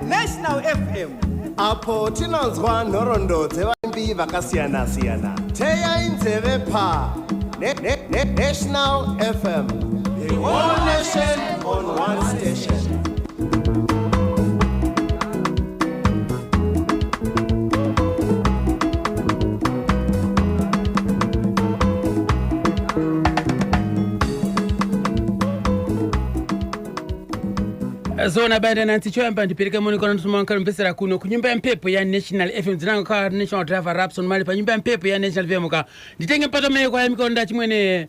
National FM. Apo tinonzwa nhoroondo dzevaimbi vakasiyana-siyana. Teyai nzeve pa National FM. The whole nation on one station. Zona banda nansi. Choyamba ndipereke moni kwa ntumankalompesera kuno kunyumba ya mphepo ya National FM. Dzinanga kwa National Driver Rapson Mali pa nyumba ya mphepo ya National FM. Ka nditenge mpato mene kwa yamikonda chimwene,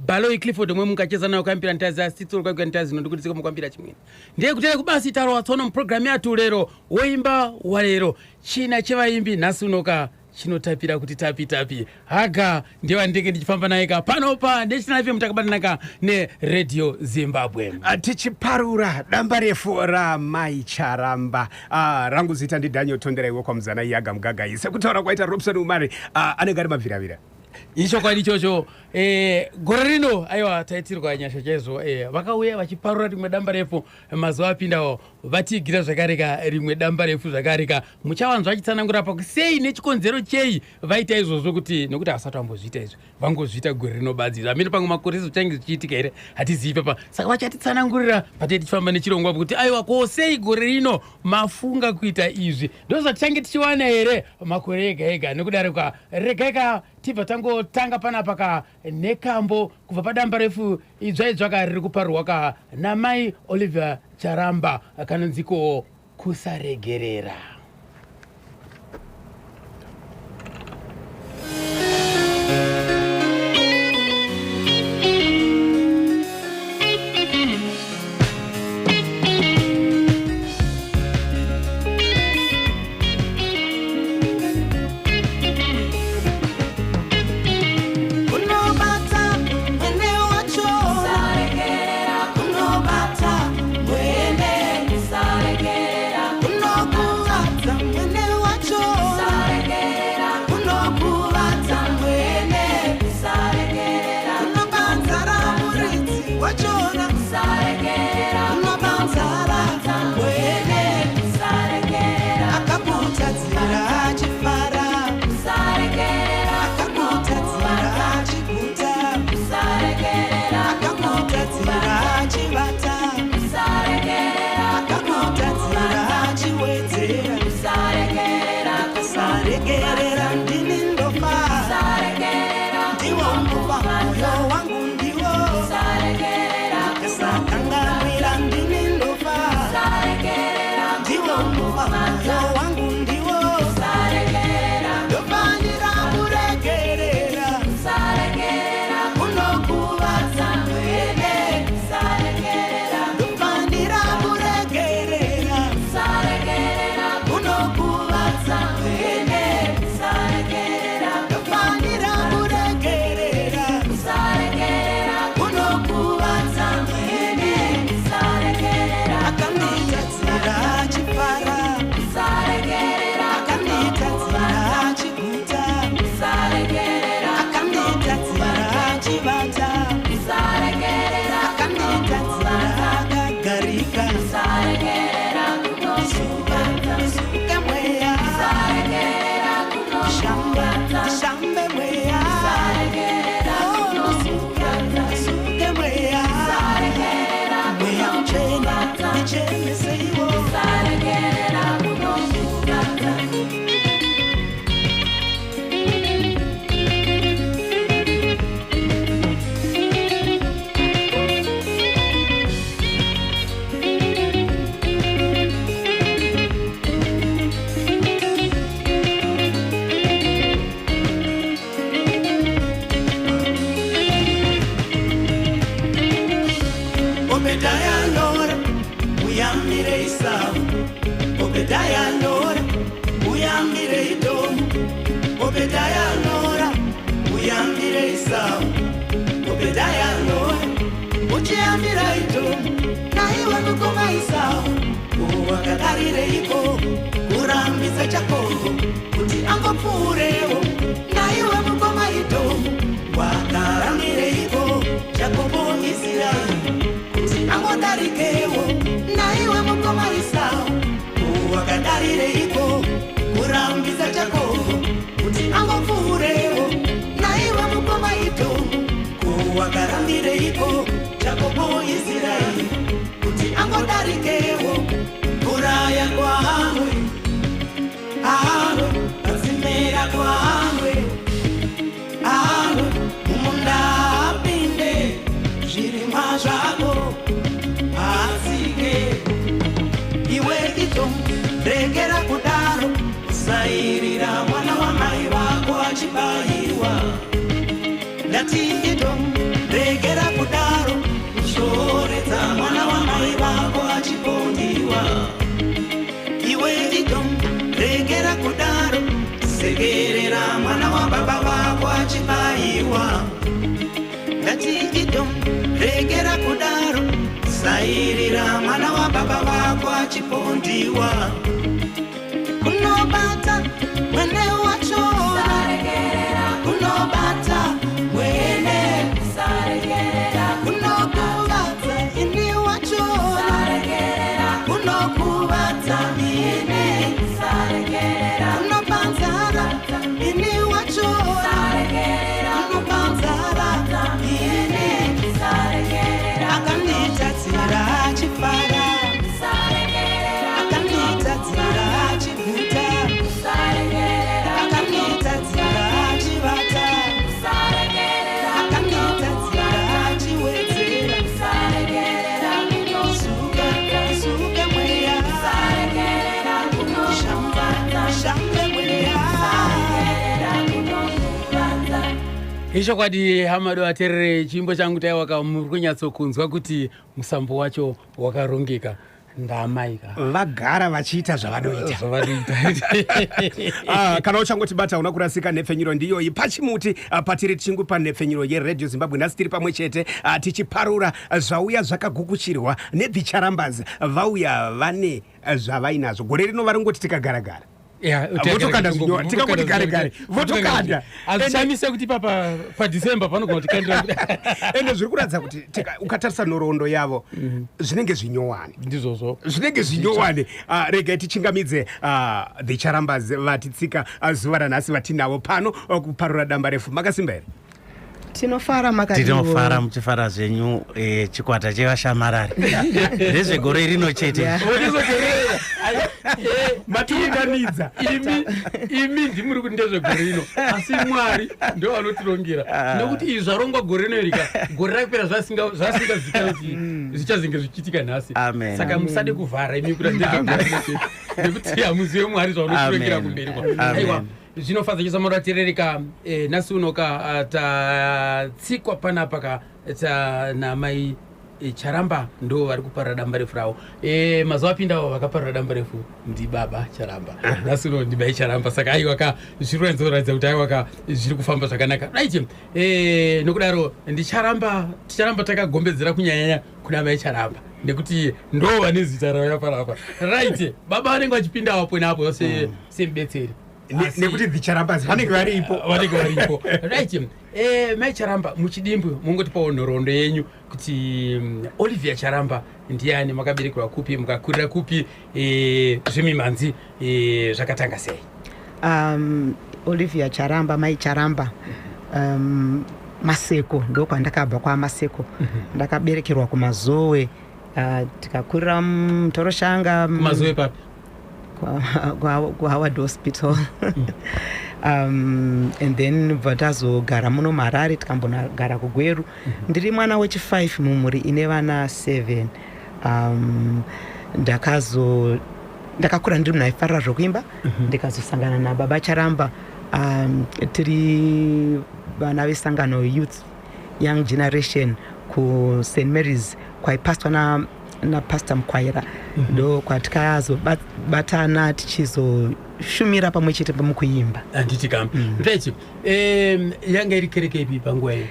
Baloi Clifford, omwe munkacheza nawo kuyambira ntazi ya 6 kwa ntazi zino, ndikuti zikomo kwambira chimwene. Ndiye kutere kubasi talowa tsono mpulogalamu yathu lero, woimba wa lero, china chevayimbi nhasi unoka chinotapira kuti tapi tapi. Haga ndiye wandinge ndichifamba naye ka pano pa National FM, takabatanaka neRadio Zimbabwe. Tichiparura damba refu raMai Charamba. Rangu zita ndiDaniel Tonderaiwo kwamuzana Iyaga Mugagai. Sekutaura kwaita Robson Umari, anenge ari mabviravira. Ichokwadi ichocho. Gore rino aiwa taitirwa nyasha chaizvo. Vakauya vachiparura rimwe damba refu mazuva apindawo, vatiigira zvakareka rimwe damba refu zvakareka. Muchawanzwa achitsanangura pakusei nechikonzero chei vaita izvozvo, kuti nekuti havasati vambozviita izvi, vangozviita gore rino badzi. Hamene pamwe makore zvichange zvichiitika here, hatizivi papa. Saka vachatitsanangurira patei tichifamba nechirongwa kuti aiwa, ko sei gore rino mafunga kuita izvi? Ndo zvatichange tichiwana here makore ega ega? Nekudaro ka regai ka tibva tangotanga panapa ka nekambo kubva padamba refu idzva idzva riri kuparurwa ka namai Oliver Charamba, kanonziko Kusaregerera. Unobata mwene wacho. Unobata mwene. Unokuvadza mwene wacho. Unokuvadza mwene. Unobanzara muridzi wachona. Unobanzara mwene. Akakutadzira achifara. Akakutadzira achiguta. Akakutadzira achivata. Akakutadzira achiwedzera. Saregerera, ndini ndofa, ndiwo unofa, moyo wangu ndiwo. Sakanganwira, ndini ndofa, ndiwo unofa, moyo wangu ndiwo. Ndofanira kuregerera. Unokuvadza mwene. Ndofanira kuregerera. Unokuvadza mwene. Ndofanira kuregerera. Unokuvadza mwene. Akanditadzira achifara. Akanditadzira achiguta. Akanditadzira achivata. Akanditadzira akagarika. Suka mweya. Shamba, shambe mweya. Oh, suka, suke mweya. Mweya muchena, ndicheneseiwo. Obedaya Lora, uyambire Isau. Obedaya Lora, uyambire Idomu. Obedaya Lora, uyambire Isau. Obedaya Lora, uchiyambira Idomu. Naiwe mukoma Isau, wakadarireiko kurambisa Jakobo kuti angopfuurewo? Naiwe mukoma Idomu, wakarambireiko Jakobo Israeri kuti angodarikewo? Naiwe mukoma Isau. achipondiwa. Ndati Edom, regera kudaro, sairira mwana wababa vako achipondiwa. Kunobata mwene wacho, kunobata mwene, kunokuvadza ini wacho, kunokuvadza ini, kunopanzara ini wacho, kunopanzara ini. Akanditadzira achifara, akanditadzira achiguta, akanditadzira achivata, akanditadzira achiwedzera. Suka, suka mweya, shamba, shambe mweya. Ichokwadi, hamado aterere, chimbo changu taiwaka, muri kunyatsokunzwa kuti musambo wacho wakarongeka. Ndamaika Vagara vachiita zvavanoita. Zvavanoita. Ah, kana uchangotibata, una kurasika. Nhepfenyuro ndiyoyi pachimuti, patiri tichingupa nhepfenyuro yeRadio Zimbabwe. Nhasi tiri pamwe chete, tichiparura zvauya zvakagukuchirwa neThe Charambas. Vauya vane zvavainazvo gore rino. Vari ngoti tikagaragara, votokanda zvinyora, tikangoti gare gare votokanda. Hazvishamise kuti papa paDecember panogona kutikandira. Ende zviri kuratidza kuti ukatarisa nhoroondo yavo, zvinenge zvinyowani. Ndizvozvo. Zvinenge zvinyowani. Regai tichingamidze The Charambas vatitsika zuva ranhasi vatinavo pano kuparura damba refu. Makasimba here? Tinofara, makadiwo? Tinofara, muchifara zvenyu. Chikwata chevashamarari ndezvegore rino chete. Matiunganidza. Imi ndimuri kuti ndezvegore rino, asi Mwari ndo vanotirongera, nekuti izvi zvarongwa gore rino irika, gore rakapera zvasingazikanwa kuti zvichazenge zvichiitika nhasi. Amen. Saka musade kuvhara imi kuti ndezvegore rino chete, nekuti hamuzive Mwari zvavanotirongera Amen. kumberi kwa. Amen. Aiwa, zvinofadza chisamuraterereka. Nhasi unoka tatsikwa panapa ka namai Charamba, ndo vari kuparura damba refu ravo. Mazuva apindawo vakaparura damba refu ndibaba Charamba, nhasi uno ndimai Charamba. Saka aiwa ka, zviri kuratidza kuti aiwa ka, zviri kufamba zvakanaka, right? Nokudaro ndicharamba, ticharamba takagombedzera kunyanyanya kuna mai Charamba, nekuti ndo vane zita rauya panapa, right? Baba vanenge vachipinda apo neapo semubetseri. Nekuti The Charambas vanenge varipo. Vanenge varipo, right? Mai Charamba, muchidimbu mungotipawo nhoroondo yenyu kuti Olivia Charamba ndiani, makaberekerwa kupi, mukakurira kupi, zvemimhanzi zvakatanga sei? Olivia Charamba, mai Charamba, Maseko ndokwandakabva, kwaMaseko. Ndakaberekerwa kuMazowe, tikakurira muToroshanga. Kumazowe papi? KuHoward Hospital, and then bva tazogara muno muHarare, tikambonogara kuGweru. Ndiri mwana wechi5 mumhuri ine vana 7. Ndakakura ndiri munhu aifarira zvokuimba. Ndikazosangana nababa Charamba, tiri vana vesangano Youth Young Generation kuSt Marys, kwaipastwa napastor Mukwaira. Ndo kwatikazobatana tichizoshumira pamwe chete mukuimba. Handiti kam? Right. Yanga iri kereke ipi panguva iyo?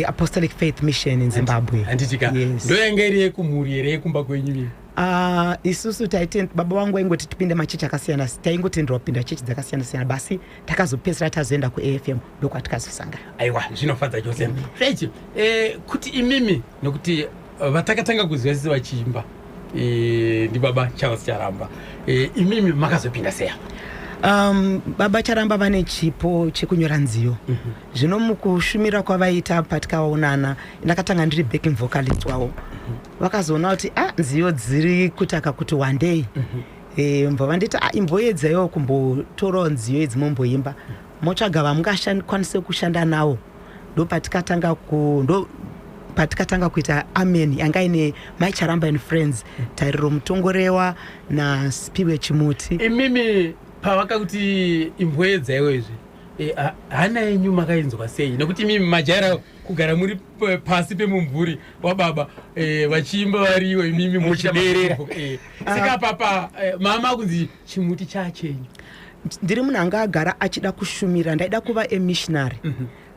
Apostolic Faith Mission in Zimbabwe. Handiti ka? Yes. Ndo yanga iri yekumhuri here, yekumba kwenyu iyi? Isusu taite, baba vangu vaingoti tipinde machechi akasiyana, taingotenderwa kupinda chechi dzakasiyana siyana, basi takazopedzisira tazoenda kuAFM, ndokwatikazosangana. Aiwa, zvinofadza chose. Right. Kuti imimi, nokuti vatakatanga kuziva sisi vachiimba ndibaba Charles Charamba, imimi makazopinda sei apa? Baba Charamba vane chipo chekunyora nziyo. Zvino mukushumira kwavaita, patikaonana, ndakatanga ndiri backing vocalist wavo. Vakazoona kuti a nziyo dziri kutaka kuti one day, mbva vanditi, "A, imboedzaiwo kumbotorawo nziyo idzi, momboimba, motsvaga vamungakwanise kushanda navo." Ndo patikatanga kuita Amen, yanga ine Mai Charamba and Friends, Tariro Mutongorewa naSpiwe Chimuti. Imimi pavakakuti imboedzaiwo izvi, hana yenyu makainzwa sei? Nekuti imimi majaira kugara muri pasi pemumvuri wababa, vachiimba variwo, imimi Muchiderera. Saka papa mama kunzi chimuti chachenyu. Ndiri munhu anga agara achida kushumira. Ndaida kuva a missionary.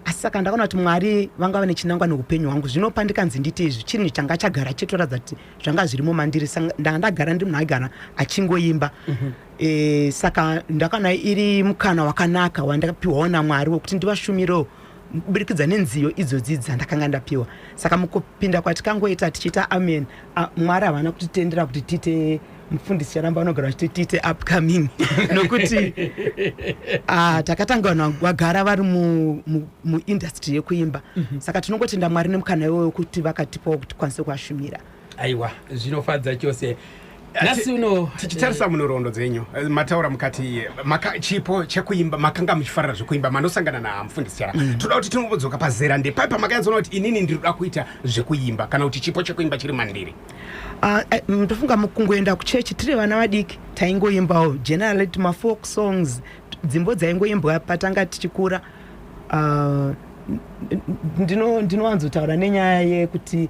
Asi saka ndakaona kuti Mwari vanga vane chinangwa neupenyu hwangu. Zvino pandikanzi ndiite izvi, chinhu changa chagara chitoratidza kuti zvanga zvirimo mandiri. Saka ndanga ndagara ndiri munhu aigara achingoimba. Saka ndakaona iri mukana wakanaka wandakapiwawo naMwari wekuti ndivashumirewo kuburikidza nenziyo idzodzi dzandakanga ndapiwa. Saka mukupinda kwatikangoita tichiita amen, Mwari havana kutitendera kuti tiite mufundisi Charamba vanogara vachiti tiite upcoming, nokuti takatanga vanhu vagara vari muindustry yekuimba. Saka tinongotenda Mwari nemukana iwoyo kuti vakatipawo kuti tikwanise kuvashumira. Aiwa, zvinofadza chose. Nhasi uno Tichitarisa munhoroondo dzenyu, mataura mukati chipo chekuimba, makanga muchifarira zvekuimba, manosangana namufundisi Charamba. Toda kuti tinombodzoka pazera ndepai pamakanyatsoona kuti inini ndiri kuita zvekuimba, kana kuti chipo chekuimba chiri mandiri? Ndofunga mukungoenda kuchechi tiri vana vadiki taingoimbawo generally mafolk songs, dzimbo dzaingoimbwa patanga tichikura. Ndinowanzotaura nenyaya yekuti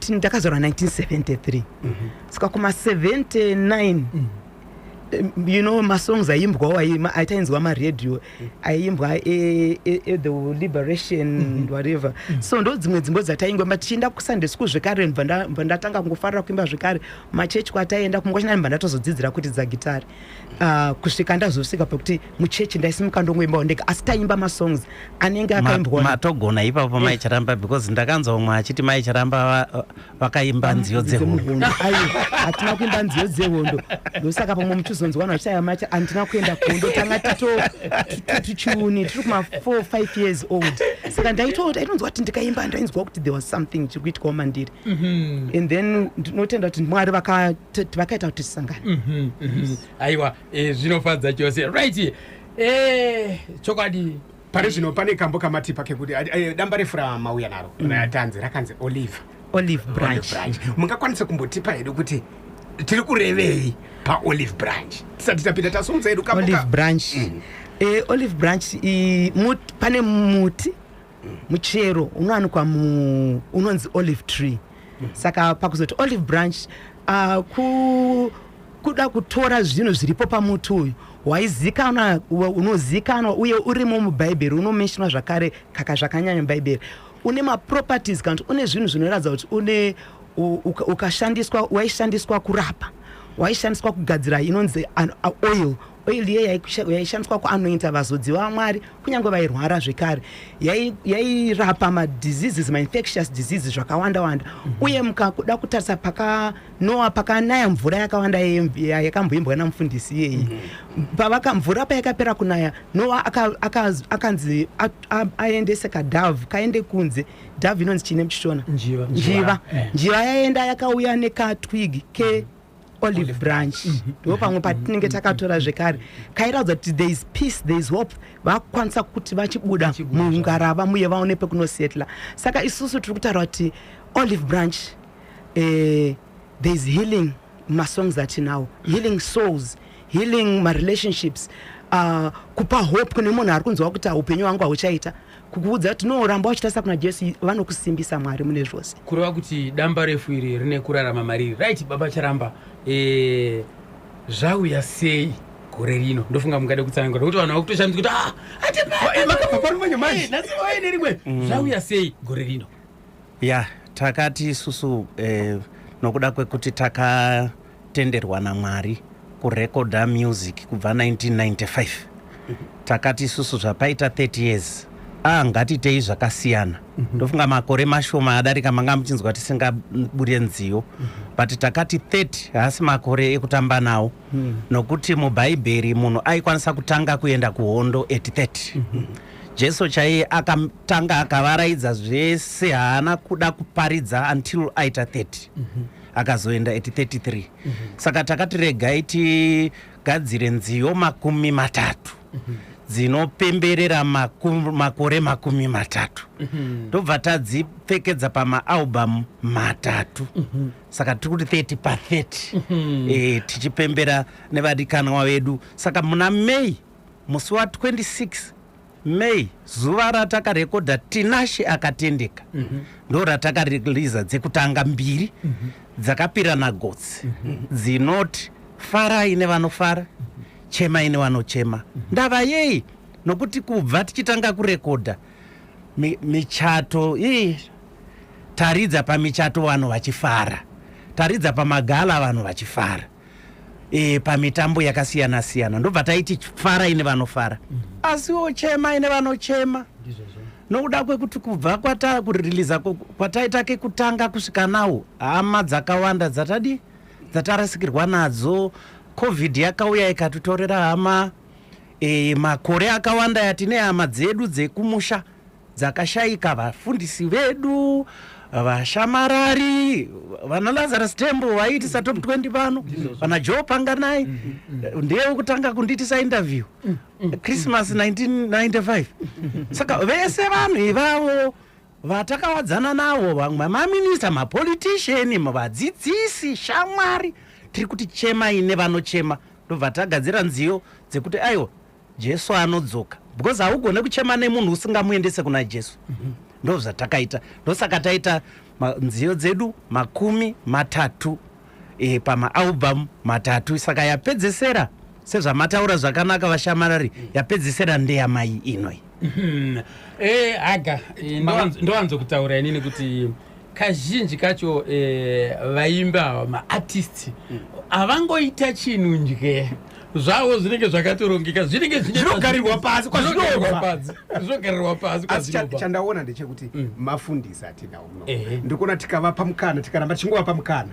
ndakazvarwa 1973, saka kuma-79 masongs aimbwawo aitainzwa maredhiyo aiimbwa the liberation and whatever. So ndo dzimwe dzimbo dzataingomba tichienda kuSunday school zvekare. Ndibva ndatanga kungofarira kuimba zvekare machechi kwataienda. Kumwe kwachina ndibva ndatozodzidzira kuridza gitari, kusvika ndazosvika pekuti muchechi ndaisimuka ndongoimbawo ndega, asi taimba masongs anenge akaimbwa. Matogona ipapo Mai Charamba, because ndakanzwa umwe achiti Mai Charamba vakaimba nziyo dzehondo. Dzemuhondo. Aiwa, hatina kuimba nziyo dzehondo. Ndosaka pamwe muchizonzwa vanhu vachitaya macha handina kuenda kuhondo. Tanga tuchiuni tiri kuma 4 5 years old, saka ndaitonzwa kuti ndikaimba ndainzwa kuti there was something chiri kuitikawo mandiri. And then ndinotenda kuti Mwari vakaita kuti tisangane. Aiwa, zvinofadza chose. Right, chokwadi. Pari zvino pane kambo kamatipa kekuti damba refu ramauya naro ratanzi rakanzi Olive Olive Branch. Branch. Mungakwanisa kumbotipa hedu kuti tiri kurevei paOlive Branch tisati tapinda tasumudza hedu kambo? Olive Branch, Olive Branch pane muti, muchero unowanikwa unonzi olive tree. Saka pakuzoti Olive Branch, kuda kutora zvinhu zviripo pamuti uyu waizikanwa, unozikanwa uye urimo mubhaibheri, unomentionwa zvakare kaka zvakanyanya mubhaibheri. Une maproperties kana kuti une zvinhu zvinoratidza kuti une ukashandiswa, waishandiswa kurapa, waishandiswa kugadzira inonzi oil. Oil iye yaishandiswa kuanointa vazodziwa vaMwari kunyange vairwara zvekare. Yairapa madiseases, mainfectious diseases zvakawanda wanda. Uye mukakuda kutarisa pakanoa pakanaya mvura yakawanda yakamboimbwa namufundisi iyeyi, pavaka mvura payakapera kunaya, Noa akanzi aendese kadove kaende kunze. Dove inonzi chine muchishona? Njiva. Njiva. Njiva yaenda yakauya nekatwig ke olive branch. Ndo pamwe patinenge takatora zvekare kairatidza kuti there is peace, there is hope, vakukwanisa kuti vachibuda Vachibuda. Mungarava muye vaone pekunosetla. Saka isusu tiri kutaura kuti Olive Branch, there is healing masongs atinawo, healing souls, healing marelationships, kupa hope kune munhu ari kunzwa kuti upenyu hwangu hauchaita, kukuudza kuti no, ramba uchitarisa kuna Jesu, vanokusimbisa Mwari mune zvose. Kureva kuti damba refu iri rine kurarama mariri. Right, baba Charamba, zvauya sei gore rino? Ndofunga mungade kutsanangura nokuti vanhu vakutoshamisa kuti ah, Makabva pano manje manje. Nhasi vaine rimwe. Zvauya sei gore rino? Ya, takati isusu nokuda kwekuti takatenderwa naMwari kurekodha music kubva 1995, takati isusu zvapaita 30 years, ngatitei zvakasiyana. Ndofunga makore mashoma adarika manga muchinzwa tisingabude nziyo, but takati 30 haasi makore ekutamba nawo, nokuti mubhaibheri munhu aikwanisa kutanga kuenda kuhondo at 30. Jesu chaiye akatanga akavaraidza zvese, haana kuda kuparidza until aita 30, akazoenda at 33. Saka takati regai tigadzire nziyo 30 dzinopemberera makore 30, ndobva tadzipfekedza pamaalbum 3. Saka tiri kuti 30 pa30, tichipembera nevadikanwa vedu. Saka muna May, musi wa26 May, zuva ratakarekodha Tinashe Akatendeka, ndo ratakareleasa dzekutanga mbiri dzakapirana gotsi, dzinoti farai nevanofara, chemai nevanochema. Ndava yei? Nokuti kubva tichitanga kurekodha Michato ii taridza pamichato vanhu vachifara, taridza pamagala vanhu vachifara, pamitambo yakasiyana siyana, ndobva taiti fara ine vanofara, asiwo chema ine vanochema, nokuda kwekuti kubva kwata kuriliza kwataita kekutanga kusvika nawo, hama dzakawanda dzatadi dzatarasikirwa nadzo. Covid yakauya ikatitorera hama. Makore akawanda yatine hama dzedu dzekumusha dzakashayika, vafundisi vedu, vashamarari, vana Lazarus Tembo vaiitisa Top 20 pano, vana Joe Panganai, ndiye kutanga kundiitisa interview Christmas 1995. Saka vese vanhu ivavo vatakawadzana navo, vamwe maminista, mapolitician, vadzidzisi, shamwari, tiri kuti chemai nevanochema. Ndobva tagadzira nziyo dzekuti aiwa, Jesu anodzoka, because haugone kuchema nemunhu usingamuendese kuna Jesu. Ndo zvatakaita, ndosaka taita nziyo dzedu 30 pamaalbum 3. Saka yapedzesera, sezvamataura zvakanaka vashamarari, yapedzesera ndeyamai inoi. Aga ndowanzokutaura inini kuti kazhinji kacho vaimbi ava, maartist, havangoita chinhu nje zvavo, zvinenge zvakatorongeka, zvinenge Zvinogarirwa pasi zvinogarirwa kwazvinobva. pasi, zvinogarirwa pasi Asi kwazvinobva. chandaona ndechekuti mafundisi atinawo muno, ndikuona tikavapa mukana, tikaramba tichingovapa mukana,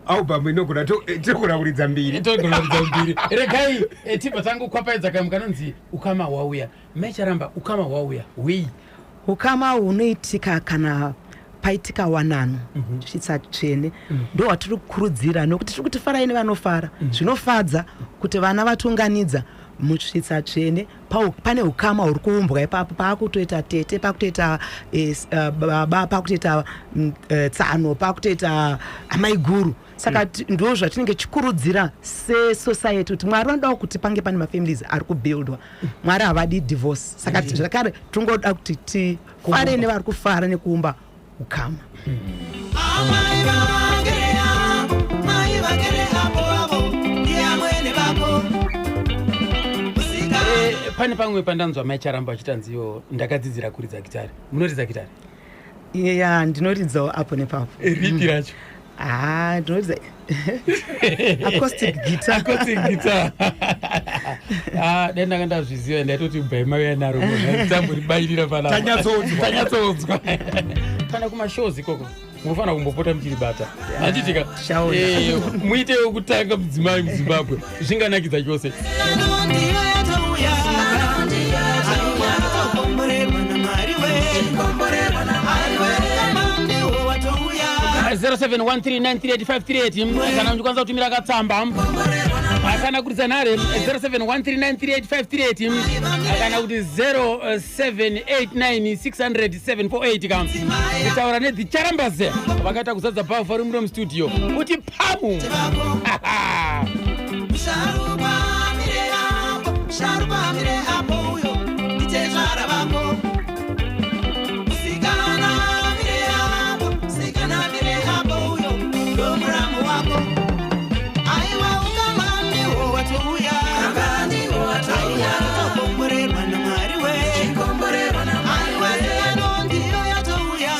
album inogona tinogona kuridza mbiri. Togona kuridza mbiri. Regai tibva tangokwapaidza kamwe kanonzi "Ukama Hwauya". Maicharamba, ukama hwauya hwei? Ukama hunoitika kana paitika wanano, svitsa tsvene. Ndo hwatiri kukurudzira, nokuti tiri kuti farai nevanofara. Zvinofadza kuti vana vatunganidza musvitsa tsvene. Pane ukama huri kuumbwa ipapo, paakutoita tete, pakutoita baba, pakutoita tsano, pakutoita amai guru. Saka ndo zvatinenge tichikurudzira sesociety, kuti Mwari vanodawo kuti pange pane mafamilies ari kubuildwa. Mwari havadi divorce. Saka zvakare tingoda kuti tifare nevari kufara nekuumba ukama. Amai vagere apo, mai vagere apo, avo ndiye amwene vako. Musika. Pane pamwe pandanzwa Maicharamba vachita nziyo "Ndakadzidzira kuridza gitari". Munoridza gitari? Ya, ndinoridzawo apo nepapo. Ripi racho? Ah, ndinoridza acoustic guitar. Acoustic guitar. Ah, dai ndanga ndazviziva, ndaitoti bhai mauya naro, tamboribayirira panapa. Tanyatsonzwa. Tanyatsonzwa. Kana kumashows ikoko munofanira kumbopota muchiribata, handitika? Shaona. Muite wekutanga mudzimai muZimbabwe, zvinganakidza chose. Singano ndiyo yatouya. Aiwa, tokomborerwa naMwari we. Aiwa, ukama ndiwo watouya. 0713938538, kana muchikwanisa kutumira katsamba kana kuridza nhare, 0713938538 kana kuti 0789600748 ka kutaura neDzicharambas vakaita kuzadza bhavhu vari muno mustudio kuti pamu. Vako. Musharukwa mire apo, musharukwa mire apo, uyo nditezvara vako. Musikana mire apo, musikana mire apo, uyo ndomuramu wako. Aiwa, ukama ndiwo watouya. Aiwa, tokomborerwa naMwari we. Aiwa, siyano ndiyo yatouya.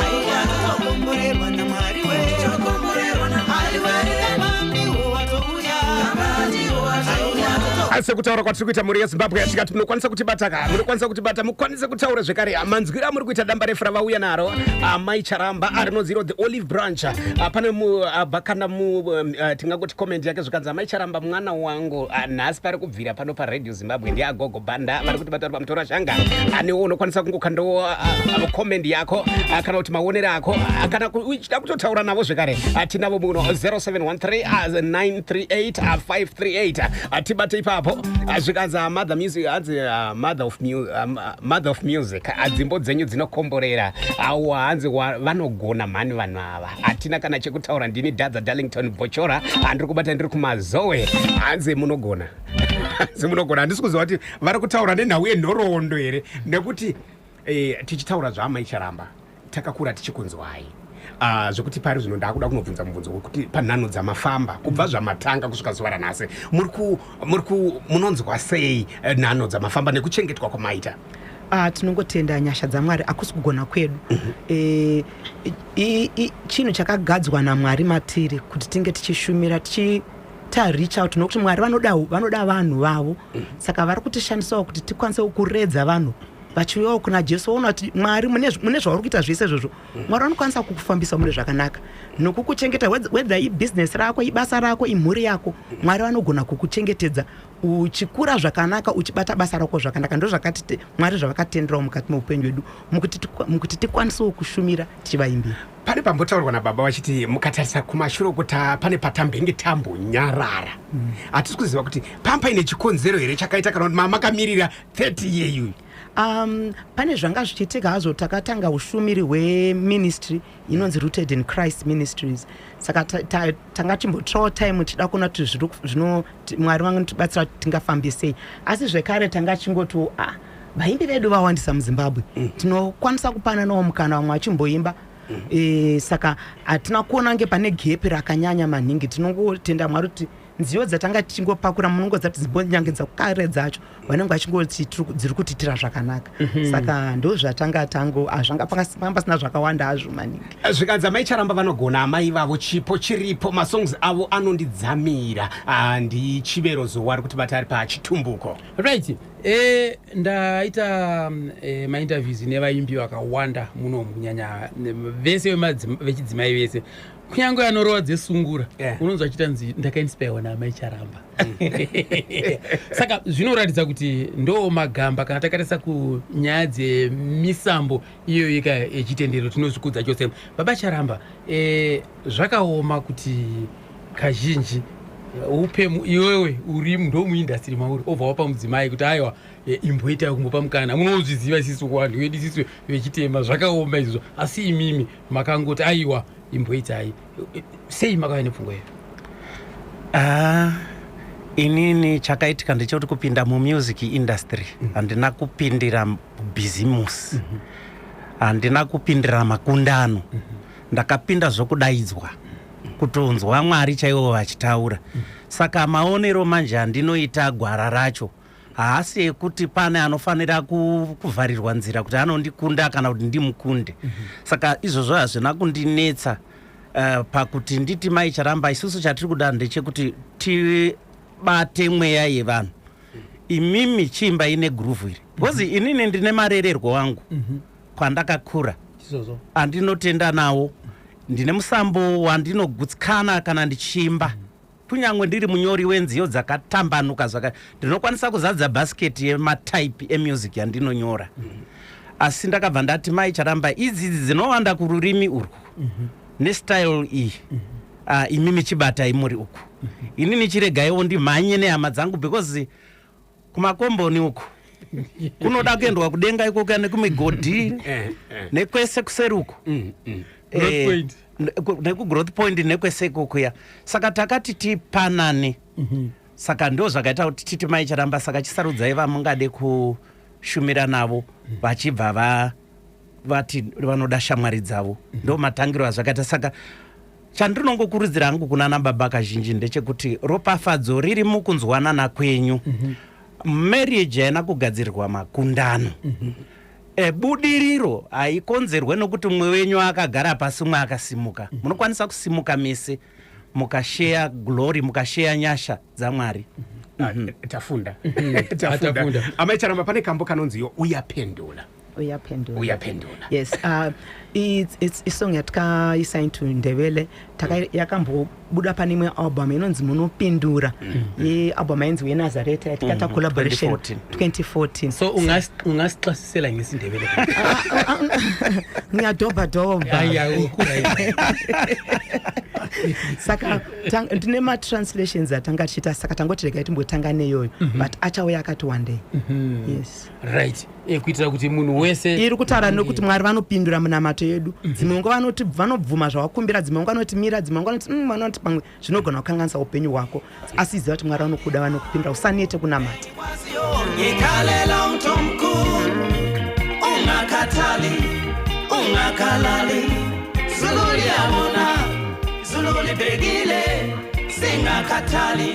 Aiwa, tokomborerwa naMwari we. Aiwa, ukama ndiwo watouya. Aiwa. Sekutaura kwatiri kuita, mhuri yeZimbabwe, tikati munokwanisa kutibata ka, munokwanisa kutibata, mukwanise kutaura zvekare manzwiro amuri kuita damba refu ravauya naro Amai Charamba, rinonzi iro "The Olive Branch". Pane abva kana tingangoti comment yake, zvikanzi, "Amai Charamba mwana wangu, nhasi pari kubvira pano paRadio Zimbabwe." Ndiagogo Banda vari kutibata vari pamutora shanga. Anewo unokwanisa kungokandawo comment yako kana kuti maonero ako, kana uchida kutotaura navo zvekare, tinavo muno 0713 938 538. Tibate ipapo. Zvikanzi, mother music, hanzi mother of music, dzimbo dzenyu dzinokomborera. Awa, hanzi vanogona mhani vanhu ava, hatina kana chekutaura. Ndini Dhadza Darlington Bochora, ndiri kubata ndiri kuMazowe. Hanzi munogona, hanzi munogona. Handisi kuziva kuti vari kutaura nenhau yenhoroondo here, nekuti tichitaura zvaAmai Charamba, takakura tichikunzwai. Zvekuti pari zvino ndakuda kunobvunza mubvunzo wekuti panhano dzamafamba kubva zvamatanga kusvika zuva ranhasi, muri ku munonzwa sei nhano dzamafamba nekuchengetwa kwamaita? Ah, tinongotenda nyasha dzamwari, hakusi kugona kwedu. Eh, chinhu chakagadzwa namwari matiri kuti tinge tichishumira, tichiita reach out, nokuti Mwari vanoda vanhu vavo. Saka vari kutishandisawo kuti tikwanise kuredza vanhu vachiuyawo kuna Jesu. Vaona kuti Mwari mune zvauri kuita zvese izvozvo, Mwari vanokwanisa kukufambisa mune zvakanaka nokukuchengeta, whether ibhizinesi rako, ibasa rako, imhuri yako. Mwari vanogona kukuchengetedza uchikura zvakanaka, uchibata basa rako zvakanaka. Ndo zvakati Mwari zvavakatenderawo mukati meupenyu hwedu, mukuti tikwanisewo kushumira tichivaimbira. Pane pambotaurwa nababa vachiti mukatarisa kumashure kuti pane patambenge tambonyarara. Hatisi kuziva kuti paine chikonzero here chakaita, kana kuti makamirira 30 yeyu. Pane zvanga zvichiitika hazvo. Takatanga ushumiri hweministry inonzi Rooted in Christ Ministries, saka tanga timbotorawo time tichida kuona kuti zvino Mwari vanotibatsira kuti tingafambisei. Asi zvekare tanga chingoti, ah, vaimbi vedu vawandisa muZimbabwe, tinokwanisa kupananawo mukana, vamwe vachimboimba. Saka hatina kuona kunge pane gap rakanyanya maningi. Tinongotenda Mwari kuti nziyo dzatanga tichingopakura, munongodza kuti nyange dzakare dzacho vanenge vachingoti dziri kutiitira zvakanaka. Saka ndo zvatanga tango, ah, zvanga panga pasina zvakawanda hazvo maningi. Zvikanzi amai Charamba vanogona, amai vavo chipo chiripo, masongs avo anondidzamira. Ah, ndiChivero Zowa ari kuti bata ari pachitumbuko. Right, ndaita mainterviews nevaimbi vakawanda muno, kunyanya vese vechidzimai vese, kunyange anorova dzesungura. Unonzwa achiita nzi ndakainspirwa naamai Charamba. Saka zvinoratidza kuti ndo magamba. Kana takarisa kunyaya dzemisambo iyoyo ika yechitendero, tinozvikudza chose. Baba Charamba, zvakaoma kuti kazhinji upe iwewe uri ndo muindustry mauri, obva wapa mudzimai kuti aiwa, imboitai kumbopa mukana. Munozviziva isisu kuvanhu vedu isisu vechitema zvakaoma izvozvo, asi imimi makangoti aiwa, imboitai. Sei makauya nepfungwa iyo? Ah, inini chakaitika ndechekuti kupinda mumusic industry handina kupindira bhizimusi, handina kupindira makundano. Ndakapinda zvokudaidzwa, kutonzwa Mwari chaivo vachitaura. Saka maonero manje andinoita gwara racho haasi ekuti pane anofanira kuvharirwa nzira kuti anondikunda kana kuti ndimukunde. Saka izvozvo hazvina kundinetsa pakuti nditi mai Charamba, isusu chatiri kuda ndechekuti tibate mweya yevanhu. Imimi chiimba ine groove iri, because inini ndine marererwo wangu kwandakakura Izvozvo. andinotenda nawo. Ndine musambo wandinogutsikana kana ndichiimba, kunyange ndiri munyori wenziyo dzakatambanuka zvaka ndinokwanisa kuzadza bhasiketi yematype emusic yandinonyora. Asi ndakabva ndati mai Charamba, idzi dzinowanda kururimi urwu nestyle iyi, imimi chibatai muri uku, inini chiregaiwo ndimhanye nehama dzangu, because kumakomboni uku kunoda kuendwa kudenga ikoko nekumigodhi nekwese kuseri uku. Growth point. Nekugrowth point nekwese ikokuya. Saka takati tipanane. Saka ndo zvakaita kuti titi mai Charamba, saka chisarudzai vamungade kushumira navo. Vachibva vati vanoda shamwari dzavo. Ndo matangiro azvakaita. Saka chandinongokurudzira hangu kuna nababa kazhinji ndechekuti ropafadzo riri mukunzwanana kwenyu. Marriage haina kugadzirirwa makundano. Budiriro haikonzerwe nokuti mumwe wenyu akagara pasi, umwe akasimuka. Munokwanisa kusimuka mese, mukasheya glory, mukasheya nyasha dzaMwari. Ah, tafunda, tafunda. Tafunda. Amai Charamba, pane kambo kanonziyo Uyaphendula. Uyaphendula. Uyaphendula. Yes, it's isong yatikaisa into Ndebele. Yakambobuda pane imwe album inonzi Munopindura, yealbum yainzi Wenazareta, yatikaita collaboration. 2014. 2014. So ungasixasisela ngesiNdebele? Ngiyadobha dobha. Aya, kuright. Saka ndine matranslations atanga tichiita, saka tangoti regai timbotanga neyoyo, but achauya akati one day, yes. Right, kuitira kuti munhu wese Iri kutaura nekuti Mwari vanopindura munamato yedu. Dzimwe nguva vanoti vanobvuma zvawakumbira, dzimwe nguva vanoti mira, dzimwe nguva vanoti vanoti pamwe zvinogona kukanganisa upenyu hwako, asi ziva kuti Mwari vanokuda, vanokupindura. Usanete kunamata. Ngikhalela umntu omkhulu, ungakhathali, ungakhalali. Zulu liyabona, zulu libhekile. Singakhathali,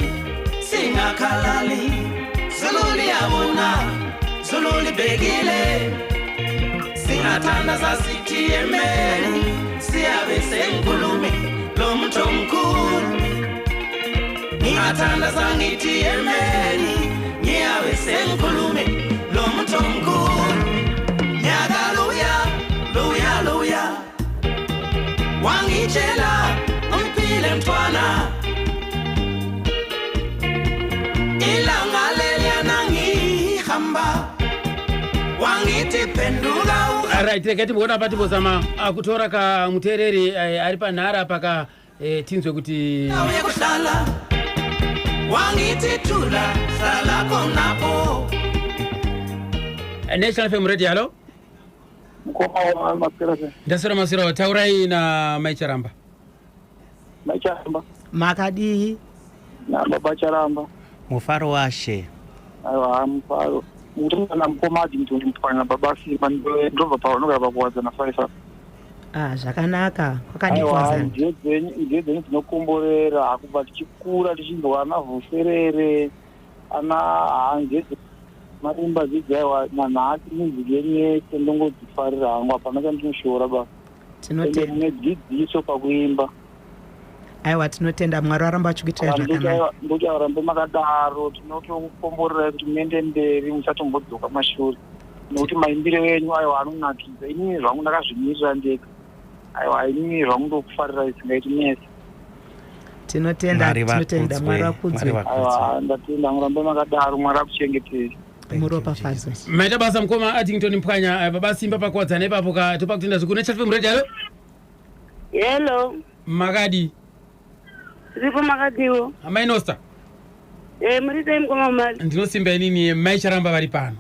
singakhalali, zulu liyabona. Zulu libhekile. Singathandaza sithi emeni, siyabe sengikhulume lo muntu omkhulu. Ngingathandaza ngithi emeni, ngiyabe sengikhulume lo muntu omkhulu. Nyaka loya, loya, loya, wangitshela ngiphile mntwana. Ilanga leliyana ngihamba, wangithi phenduka. Right, regai timboona pa timbozama kutora kamuteereri ari panhara paka tinzwe kuti uye kuhlala, wangithi thula, hlala khonapho. National FM Radio, hallo. Mukoma, maswera sei? Ndaswera maswera, taurai namai Charamba. Mai Charamba. Makadii? Nababa Charamba. Mufaro washe. Aiwa, mufaro. Mukutoana mukoma Adington Mupwanya, baba Simba, ndobva pavanogara paKuwadzana 5 apa. Ah, zvakanaka. Aiwa, Kwakadikwa? nziyo dzenyu, nziyo dzenyu dzinokomborera. Kubva tichikura tichinzwa ana Vhuserere, ana hanziyo marimba dzidzi, aiwa, nanhasi music yenyu yese ndongodzifarira hangu, hapana chandinoshora ba. Ende Tinotenda. mune dzidziso pakuimba. Aiwa, tinotenda. Mwari varamba vachikuitirai zvakanaka. Ndokuti arambe makadaro, tinotokukomborerai kuti muende mberi, musatombodzoka mashure, nekuti maimbiro enyu, aiwa, anonakidza. Inini zvangu ndakazvimirira ndega, aiwa, inini zvangu ndokufarirai singaiti mese. Tinotenda. Mwari Tinotenda. vakudzwe, Mwari Mwari vakudzwe. vakudzwe. Aiwa, ndatenda, murambe makadaro, Mwari akuchengetei. Thank you, Muropafadzwe. Jesus. Maita basa mukoma Addington Mupwanya, baba Simba paKuwadzana ipapo ka. Topa kutenda zvikuru. National FM Radio, hallo. Hello. Makadi? Ripo, makadiwo? Amai Nosta. Eh, muri sei mukoma Mali? Ndinosimba inini, mai Charamba vari pano.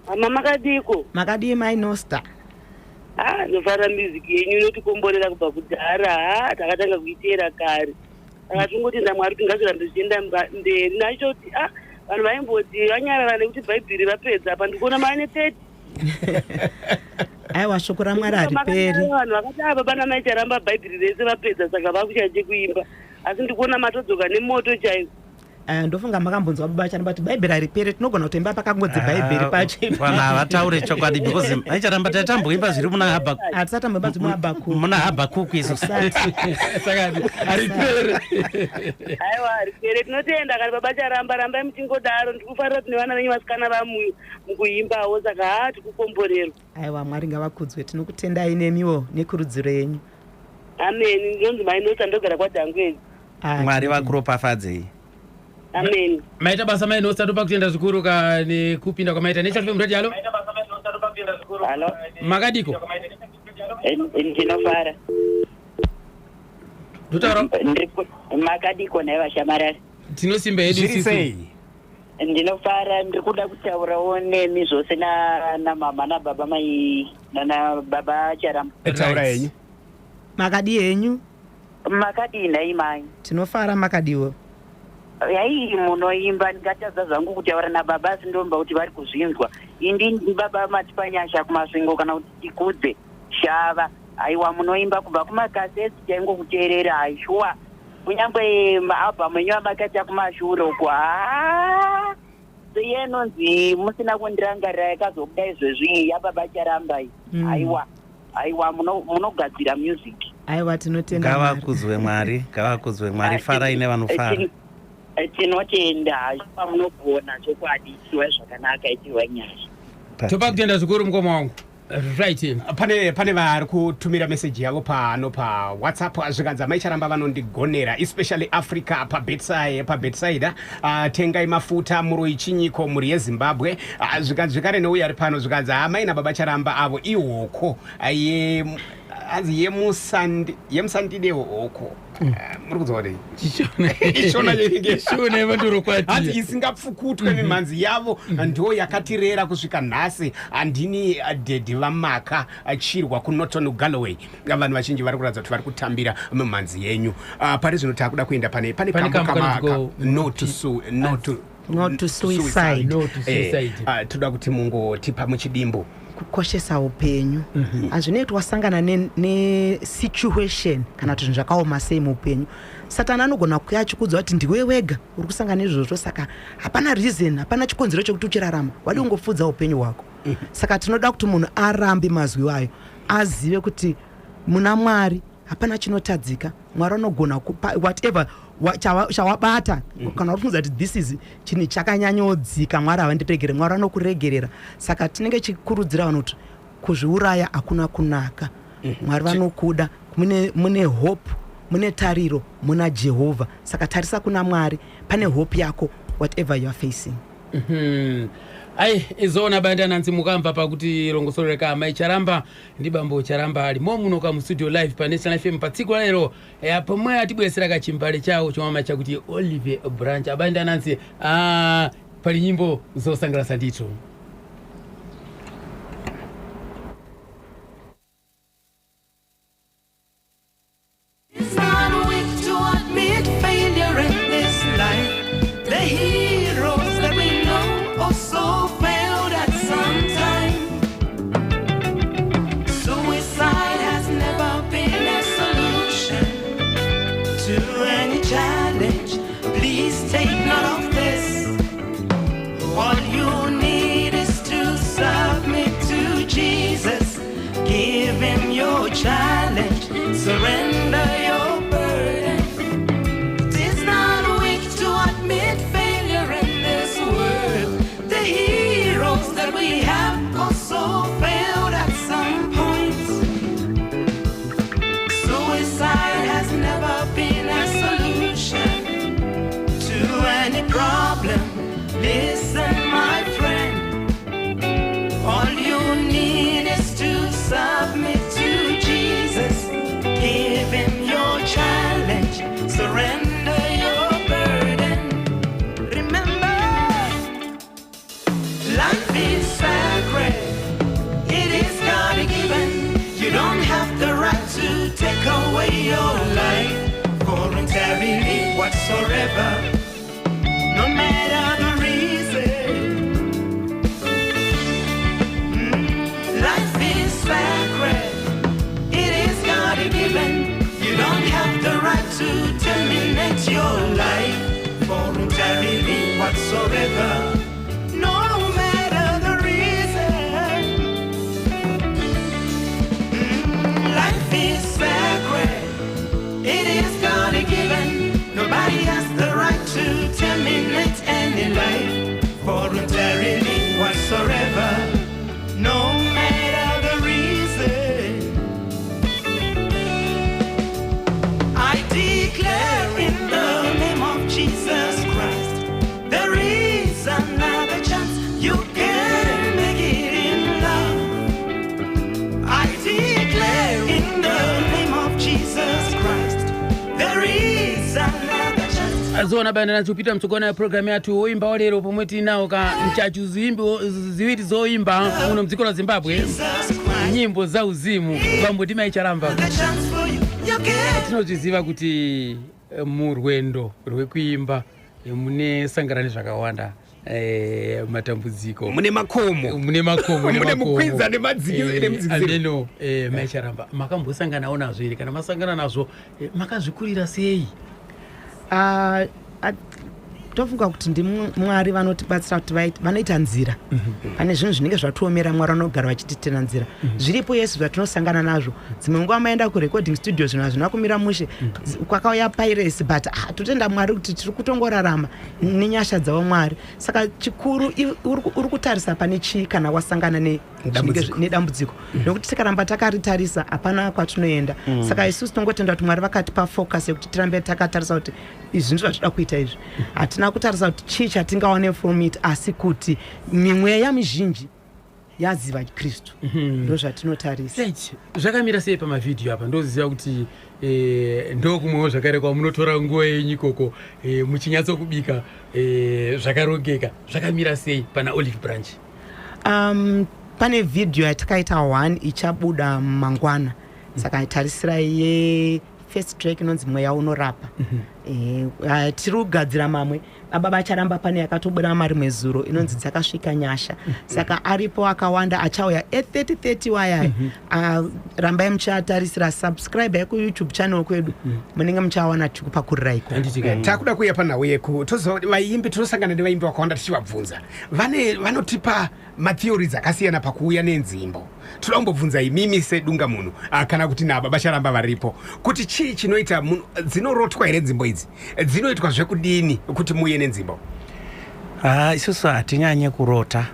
Hama, makadiko? Makadii, mai Nosta? Ah, ndofara music yenyu, inotikomborera kubva kudhara. Ha, takatanga kuiteera kare. Saka tingotenda Mwari kuti ngazvirambe zvichienda mberi. Nachoti ah, vanhu vaimboti vanyarara nekuti bhaibheri vapedza, apa ndikuona maane 30. Aiwa, shoko raMwari hariperi. Vanhu vakati ah, baba namai Charamba bhaibheri rese vapedza, saka vakuchache kuimba, asi ndikuona matodzoka nemoto chaiwo. Ndofunga makambonzwa baba Charamba kuti bhaibheri hariperi, tinogona kutoimba pakangodzi bhaibheri pacho. Vanhu havataure chokwadi because mai Charamba tatamboimba zviri muna Habakkuk. Hatisati tamboimba zviri muHabhakuku. Muna Habhakuku isusu. Saka haripere. Aiwa, haripere. Tinotenda kani baba Charamba, rambai muchingodaro. Ndikufarira tine vana venyu vasikana vamuyo mukuimbawo, saka haa, tikukomborerwa. Aiwa, Mwari ngavakudzwe. Tinokutendai nemiwo nekurudziro yenyu. Ameni. Ndinonzi Mainosa, ndogara kwaDhangwezi. Ah, Mwari tinotenda. vakuropafadzei. Ameni. Maita basa mai Nosta, topa kutenda zvikuru ka nekupinda kwamaita. National FM Radio, hallo. Halo. Makadiko? Ndinofara. Ndotaura. Makadiko nhai vashamarari? Tinosimba yedu Zviri isisu. sei? Ndinofara. Ndiri kuda kutaurawo nemi zvose namama nababa, mai nana baba Charamba. Taura Right. henyu. Makadii henyu? Makadii nhai mai? Tinofara, makadiwo? Yai, munoimba. Ndingatadza zvangu kutaura nababa, asi ndomba kuti vari kuzvinzwa. Indi baba matipa nyasha kuMasvingo, kana kuti tikudze shava. Aiwa, munoimba kubva kumakaseti, taingokuteerera. Aishuwa, kunyange maalbhamu enyu amakaita kumashure uko, haa, iye inonzi "Musina Kundirangarira" yakazobuda izvezvi iyi yababa Charamba iyi. Aiwa, aiwa, munogadzira music. Aiwa, tinotenda Mwari. Ngavakudzwe Mwari, ngavakudzwe Mwari. Farai nevanofara. Tinotenda, pamunogona chokwadi. Itirwai zvakanaka, itirwai nyasha. Topa kutenda zvikuru mukoma wangu. Right. Pane vari kutumira meseji yavo pano paWhatsApp, zvikanzi amai Charamba vanondigonera, especially "Africa paBetsaida, tengai mafuta, muroi chinyiko, mhuri yeZimbabwe." Zvikanzi zvekare neuyo ari pano, zvikanzi amai nababa Charamba avo ihoko, hanzi yemusandide hoko. Muri kunzwa kudei? Ishona yenenge. Shona yevandorokwati. Hanzi isingapfukutwe mimhanzi yavo ndo yakatirera kusvika nhasi. Handini dhedhi vamaka chirwa kuNorton Galloway. Vanhu vazhinji vari kuratidza kuti vari kutambira mimhanzi yenyu. Pari zvino taakuda kuenda pane Pane kambo kambo kanonzi no to no to No to Suicide. No to Suicide. Toda kuti mungotipa muchidimbu. Kukoshesa upenyu. Hazvinei kuti wasangana nesituation kana kuti zvinhu zvakaoma sei muupenyu. Satani anogona kuuya achikuudza kuti ndiwe wega uri kusangana neizvozvo, saka hapana reason, hapana chikonzero chekuti uchirarama, wadi kungopfuudza upenyu hwako. Saka tinoda kuti munhu arambe mazwi ayo, azive kuti muna Mwari hapana chinotadzika. Mwari anogona kupa whatever chawabata. Kana uri kufunza kuti this is chinhu chakanyanyodzika, Mwari havandiregere, Mwari anokuregerera. Saka tinenge chikurudzira vanhu kuti kuzviuraya hakuna kunaka. Mwari vanokuda, mune hope, mune tariro muna Jehovha. Saka tarisa kuna Mwari, pane hope yako whatever you are facing. Ai, izoona banda nanzi mukamva pakuti rongosorereka Mai Charamba ndi Bambo Charamba alimo muno ka mustudio live pa National FM patsiku lero. Pomwe atibwesera kachimbale chawo chomama chakuti Olive Branch. Abanda nansi, pali nyimbo zosangalatsa ndithu. It's not weak to admit failure in this life. The heroes that we know also failed at some time. Suicide has never been a solution to any challenge. Please take note of this. All you need is to submit to Jesus. Give him your challenge. Surrender your burden. It is not weak to admit failure in this world. The heroes that we have also failed at some point. Suicide has never been a solution to any problem. Listen, my friend. All you need is to submit to Jesus. Give him your challenge. Surrender your burden. Remember, life is sacred. It is God given. You don't have the right to take away your life voluntarily whatsoever. No matter the reason. Life is sacred. It is God given. You don't have the right to terminate your life voluntarily whatsoever. No matter the reason. Life is sacred. It is God given. Nobody has the right to terminate any life voluntarily whatsoever. No matter the reason. I declare in the name of Jesus Christ, there is another chance you can make it in love. I declare in the name of Jesus Christ, there is another chance. Azoona banda nansi kupita mtsogolo ya programu yathu woimba walero, pomwe tinawo ka mchachu ziwiri zoimba muno mdziko la Zimbabwe, Jesus Christ, nyimbo za uzimu, bambo ndi Mai Charamba. the chance for you. You can. Tinozviziva kuti murwendo rwekuimba mune sangana nezvakawanda, matambudziko. Mune makomo. Mune makomo. Mune nemakomo. mukwidza nemadzikiro. Ameno, Mai Charamba, makambosanganawo nazvo here? Kana masangana nazvo, makazvikurira sei? Ah, tofunga kuti ndiMwari vanotibatsira kuti vanoita nzira pane zvinhu zvinenge zvatiomera. Mwari vanogara vachititena nzira. Zviripo yesu zvatinosangana nazvo. Dzimwe nguva maenda kurecording studio, zvinhu hazvina kumira mushe. Kwakauya piracy, but totenda Mwari kuti tiri kutongorarama nenyasha dzavo Mwari. Saka chikuru uri kutarisa pane chii kana wasangana Dambudziko. nedambudziko, nekuti tikaramba takaritarisa hapana kwatinoenda. Saka isusu tinongotenda kuti Mwari vakatipa focus yekuti tirambe takatarisa kuti izvi ndizvo zvatinoda kuita izvi. Hatina kutarisa kuti chii chatingawane from it, asi kuti mimweya mizhinji yaziva Kristu, ndo zvatinotarisa. Right. Zvakamira sei pamavhidhiyo apa? Ndoziva kuti ndokumwewo zvakare kwamunotora nguva yenyu ikoko, muchinyatsokubika zvakarongeka. Zvakamira sei pana Olive Branch? Pane vhidhiyo yatakaita one ichabuda mangwana, saka tarisirai yefirst track inonzi Mweya Unorapa. Eh, tiri kugadzira mamwe. Baba vacharamba pane yakatobuda marimwe zuro inonzi Dzakasvika Nyasha. Saka aripo akawanda achauya e3030 wayaya. Ah, rambai muchatarisira, subscribe kuYouTube channel kwedu, munenge muchawana tikupakurira ikoko. Handitika. Takuda kuuya panhau yeku toziva kuti vaimbi, tinosangana nevaimbi vakawanda tichivabvunza, vane vanotipa matheories akasiyana pakuuya nenzimbo. Toda kumbobvunza imimi sedunga munhu, kana kuti nababa Charamba varipo, kuti chii chinoita dzinorotwa here nzimbo idzi? Dzinoitwa zvekudini kuti muuye nenzimbo? Ah, isusu hatinyanye kurota.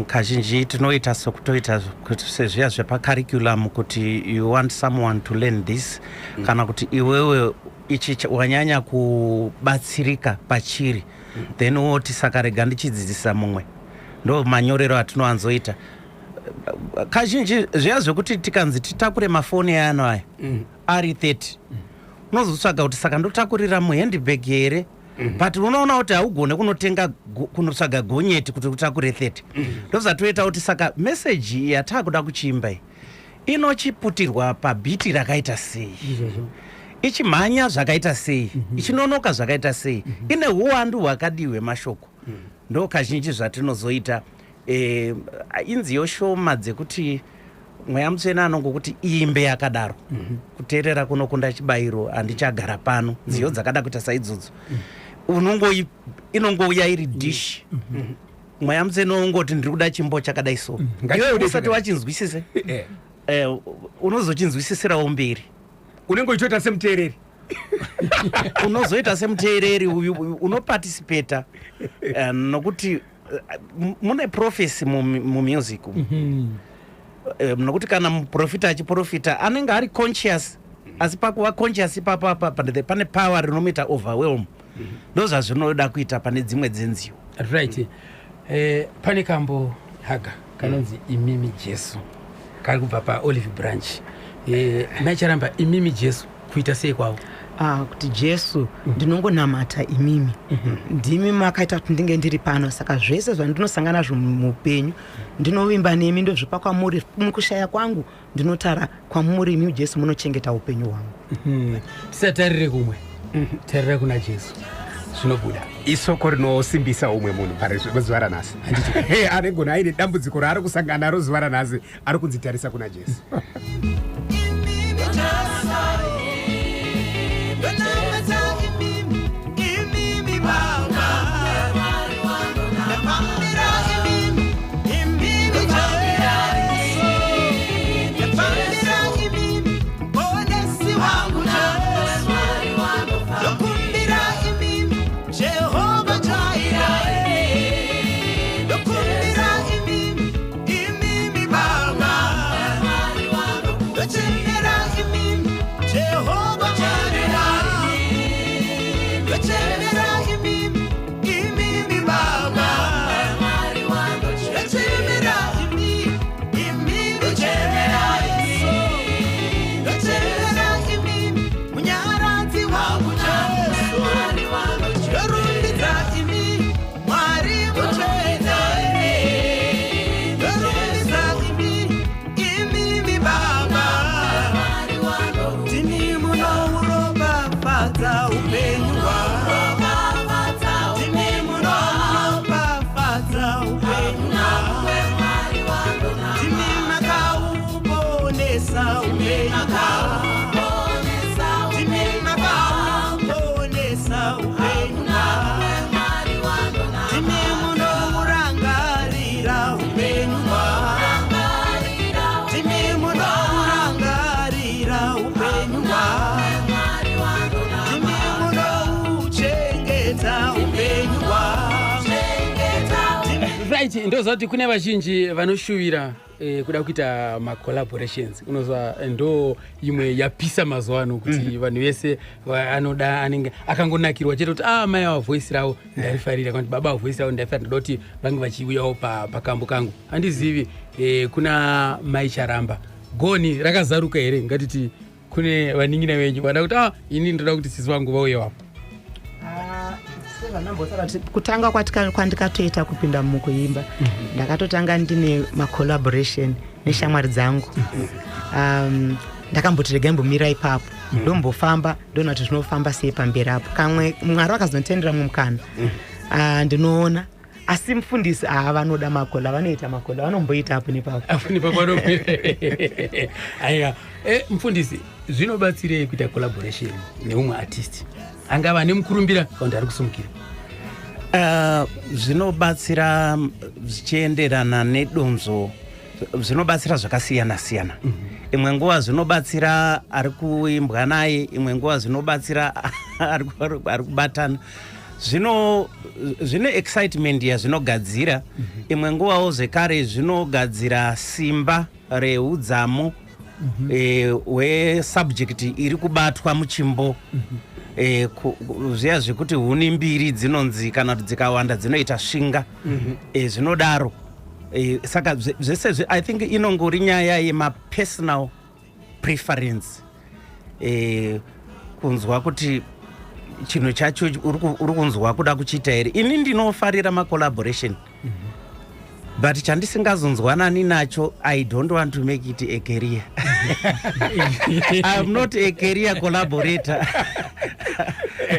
Kazhinji tinoita sekutoita kuti sezviya zvepacurriculum, kuti you want someone to learn this, kana kuti iwewe ichi wanyanya kubatsirika pachiri, then woti saka rega ndichidzidzisa mumwe. Ndo manyorero atinowanzoita kazhinji. Zviya zvekuti tikanzi titakure mafoni ayano aya ari 30, unozotsvaga kuti saka ndotakurira muhandbag here? But unoona kuti haugone kunotenga kunotsvaga gonyeti kuti utakure 30. Ndozvatoita kuti saka meseji yataakuda kuchiimba iyi inochiputirwa pabeat rakaita sei, ichimhanya zvakaita sei, ichinonoka zvakaita sei, ine uwandu hwakadii hwemashoko. Ndo kazhinji zvatinozoita. Inziyo shoma dzekuti Mweya Mutsvene anongokuti iimbe yakadaro. Kuteerera kunokunda chibayiro, handichagara pano, nziyo dzakada kuita saidzodzo. Inongouya iri dish. Mweya Mutsvene ungoti ndiri kuda chimbo chakadai, so Ngatibude iwe usati chakadai. wachinzwisise, unozochinzwisisirawo mberi. Unenge uchitoita semuteereri. Unozoita semuteereri uyu unoparticipata, nokuti mune prophecy mumusic umu. Nokuti kana muprofita achiprofita anenge ari conscious, asi pakuva conscious ipapo apa pane power rinomuita overwhelm. Ndo zvazvinoda kuita pane dzimwe dzenziyo. Right, pane kambo haga kanonzi Imimi Jesu, kari kubva paOlive Branch. Nacharamba, Imimi Jesu, kuita sei kwavo? Ah, kuti Jesu, ndinongonamata imimi. Ndimi makaita kuti ndinge ndiri pano, saka zvese zvandinosangana nazvo muupenyu ndinovimba nemi, ndozvipa kwamuri. Mukushaya kwangu ndinotara kwamuri imi Jesu, munochengeta upenyu hwangu. Tisatarire kumwe, tarira kuna Jesu, zvinobuda. Isoko rinosimbisa umwe munhu pazuva ranhasi. Anegona aine dambudziko raari kusangana naro zuva ranhasi, ari kunzi tarisa kuna Jesu. Ndonamata imimi, imimi Baba. Ndafambira imimi, imimi Jesu. Ndafambira imimi, Muponesi wangu Jesu. Ndokumbira imimi, Jehova Jireh. Ndokumbira imimi, imimi Baba. Ndochemera imimi, Jehova Jireh. Ndochemera imimi, imimi Baba. Ndochemera imimi, imimi Jesu. Ndochemera imimi, Munyaradzi wangu Jesu. Ndorumbidza imi, Mwari mutsvene. Ndorumbidza imi, imimi Baba. Ndimi munouropafadza upenyu hwangu. Ndimi munouropafadza upenyu hwangu. Ndimi makauponesa upenyu hwangu. Ndimi makauponesa upenyu hwangu. Ndimi munourangarira upenyu hwangu. Ndimi munourangarira upenyu hwangu. Ndimi munouchengeta upenyu hwangu. Right, ndoziva kuti kune vazhinji vanoshuvira kuda kuita macollaborations. Unozwa ndo imwe yapisa mazuva ano, kuti vanhu vese anoda, anenge akangonakirwa chete kuti ah, mai ava voice ravo ndarifarira, kana kuti baba voice ravo ndarifarira, ndoda kuti vange vachiuyawo pakambo kangu. Handizivi, kuna mai Charamba goni rakazaruka here? Ngatiti kune vanin'ina venyu vada kuti ah, ini ndoda kuti sisi vangu vauye wapo. Sezvandambotaura kuti kutanga kwandikatoita kupinda mukuimba, ndakatotanga ndine macollaboration neshamwari dzangu. Ndakamboti regai mbomira ipapo. Ndombofamba, ndoona kuti zvinofamba sei pamberi apo. Kamwe Mwari vakazonditendera mumwe mukana. Ah, ndinoona. Asi mufundisi, haa, vanoda makola, vanoita makola, vanomboita apo nepapo. Apo nepapo. Aiwa, mufundisi, zvinobatsirei kuita collaboration neumwe artist, angava nemukurumbira kana kuti ari kusumukira? Zvinobatsira zvichienderana nedonzo. Zvinobatsira zvakasiyana siyana. Imwe nguva zvinobatsira ari kuimbwa naye, imwe nguva zvinobatsira ari kubatana. Zvine excitement yazvinogadzira. Imwe nguvawo zvekare zvinogadzira simba reudzamu hwesubject iri kubatwa muchimbo. Zviya zvekuti huni mbiri dzinonzi kana kuti dzikawanda dzinoita svinga. Zvinodaro. Saka zvese I think inongori nyaya yemapersonal preference, kunzwa kuti chinhu chacho uri kunzwa kuda kuchiita here. Ini ndinofarira macollaboration, but chandisingazonzwanani nacho, I don't want to make it a career. I'm not a career collaborator.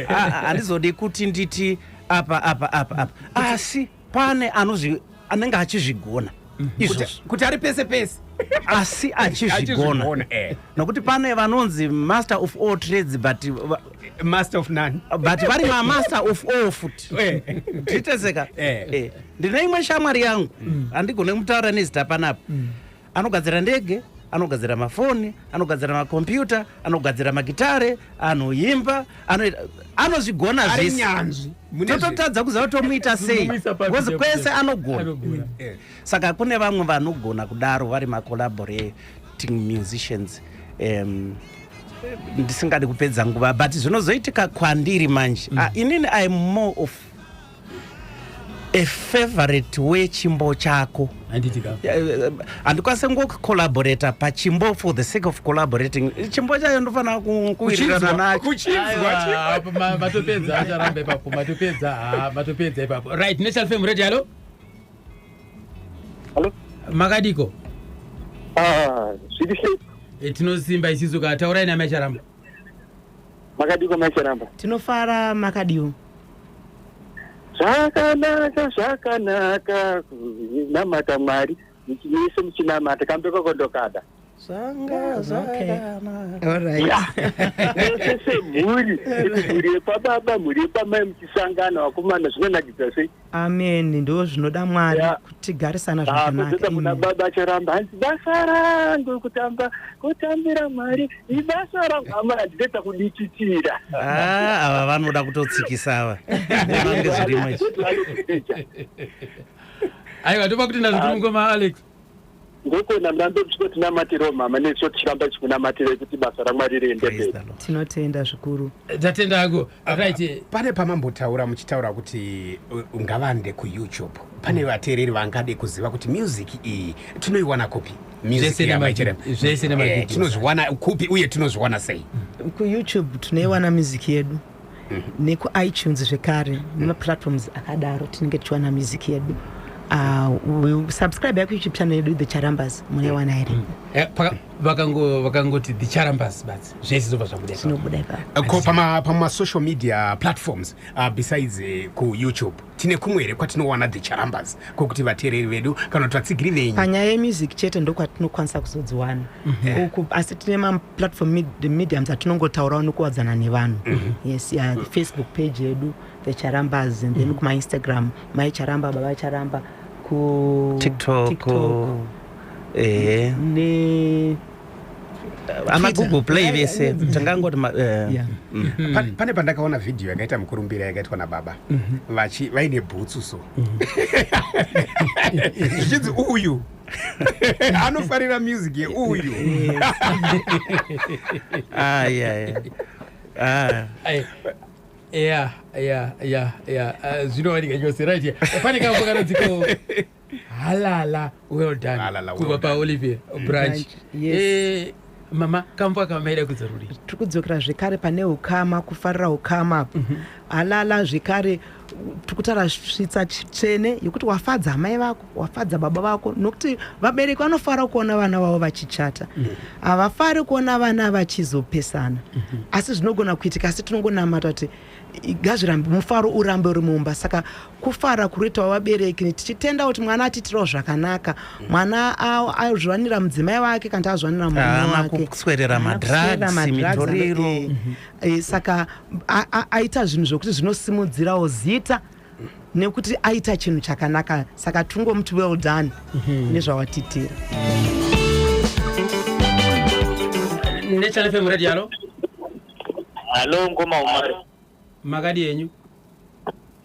Ah, handizodi kuti nditi apa apa apa apa, asi pane anozvi anenge achizvigona izvozvo. Kuti ari pese pese. Asi achizvigona. Achizvigona. Nokuti pane vanonzi master of all trades, but master of none. But vari mamaster of all futi. Titeseka. Ndine imwe shamwari yangu, handigone kumutaura nezita panapa, anogadzira ndege, anogadzira mafoni, anogadzira makombiyuta, anogadzira magitare, anoimba, anozvigona Ari zvese. nyanzvi mune Tototadza kuziva kuti tomuita sei, Tomuisa papi because chaipo kwese chaipo. anogona. Anogona. Saka kune vamwe vanogona kudaro vari macollaborating musicians. Ndisingadi kupedza nguva, but zvinozoitika kwandiri manje, inini I'm more of a favorite wechimbo chako. Handiti ka? Handikwanisi ngokucollaborata pachimbo for the sake of collaborating. Chimbo chayo ndofanira kuwirirana nacho. Kuchinzwa. Aiwa, apo matopedza, acharamba ipapo, matopedza. Ha, matopedza ipapo. Right, National FM Radio, hello. Hello? Makadiko? Ah, zviri sei? Tinosimba isisu ka. Taurai nami, acharamba. Makadiko, maicharamba? Tinofara, makadiwo? Zvakanaka, zvakanaka kunamata Mwari mese muchinamata kambeko kondokada. Zvanga zvakanaka. Alright. Mese semhuri, mhuri yekwababa, mhuri yekwamai, muchisangana, vakomana, zvinonakidza sei? Amen, ndo zvinoda Mwari, kutigarisana zvakanaka. Kuzota kuna Amen. baba Charamba, hanzi basa rangu kutamba, kutambira Mwari ibasa rangu. Amana, ndinoita kudikitira. Ah, ava vanoda kutotsikisa ava, vange zvirimo izvi. Aiwa, topa kuti ndazvikuru, mukoma Alex. Ngokona murambe muchingotinamatirawo, mama, nesu tichiramba tichikunamatirai kuti basa raMwari riende Praise mberi. the Lord. Tinotenda zvikuru. Tatenda hako. Right. Pane pamambotaura muchitaura kuti ngavande kuYouTube. Pane vateereri vangade kuziva kuti music iyi tinoiwana kupi? Music Zvese yaMai Charamba. zvese nemavideos. Tinozviwana kupi uye tinozviwana sei? KuYouTube tinoiwana music yedu, nekuiTunes zvekare, nemaplatforms akadaro tinenge tichiwana music yedu. Subscribe yakuYouTube channel yedu, The Charambas, munoiwana here. Vakangoti The Charambas basi, zvese zobva zvabuda ipapo. Zvinobuda ipapo. Ko pama social media platforms, besides kuYouTube, tine kumwe here kwatinowana The Charambas, kwokuti vateereri vedu kana kuti vatsigiri venyu? Panyaya yemusic chete ndokwatinokwanisa kuzodziwana uku, asi tine maplatform mediums atinongotaurawo nekuwadzana nevanhu. Yes, yeah, the Facebook page yedu, The Charambas, and then kumaInstagram, Mai Charamba, Baba Charamba, ku TikTok, TikTok ehe. Ne Ama Twitter. Google Play vese tingangoti Yeah. Pane pandakaona vhidhiyo yakaita mukurumbira, yakaitwa nababa vaine bhutsu, so zvichinzi uyu anofarira music yeuyu. Ah, yeah. Ah. Ai, ya, zvinowanika chose. Right, pane kambo kanonziko Halala, well done. Halala, well Kubva done. paOlivier Branch. Branch, yes. Mama, kambo akamaida kudzaruri. Tiri kudzokera zvekare pane ukama, kufarira ukama apo. Halala zvekare tiri kutaura svitsa tsvene yekuti wafadza amai vako, wafadza baba vako, nokuti vabereki vanofara kuona vana vavo vachichata. Havafari kuona vana vachizopesana. Asi zvinogona kuitika, asi tinongonamata kuti ngazvirambe, mufaro urambe uri mumba. Saka kufara kuroitawo vabereki, tichitenda kuti mwana atiitirawo zvakanaka, mwana azviwanira mudzimai wake kana kuti azviwanira murume Haana wake. kuswerera Haana kuswerera madrugs, madrugs, mitoriro. Saka aita zvinhu zvokuti zvinosimudzirawo zita nekuti aita chinhu chakanaka. Saka tingomuti well done nezvawatiitira. National FM Radio, halo. Hallo, ngoma Umar. Makadi yenyu?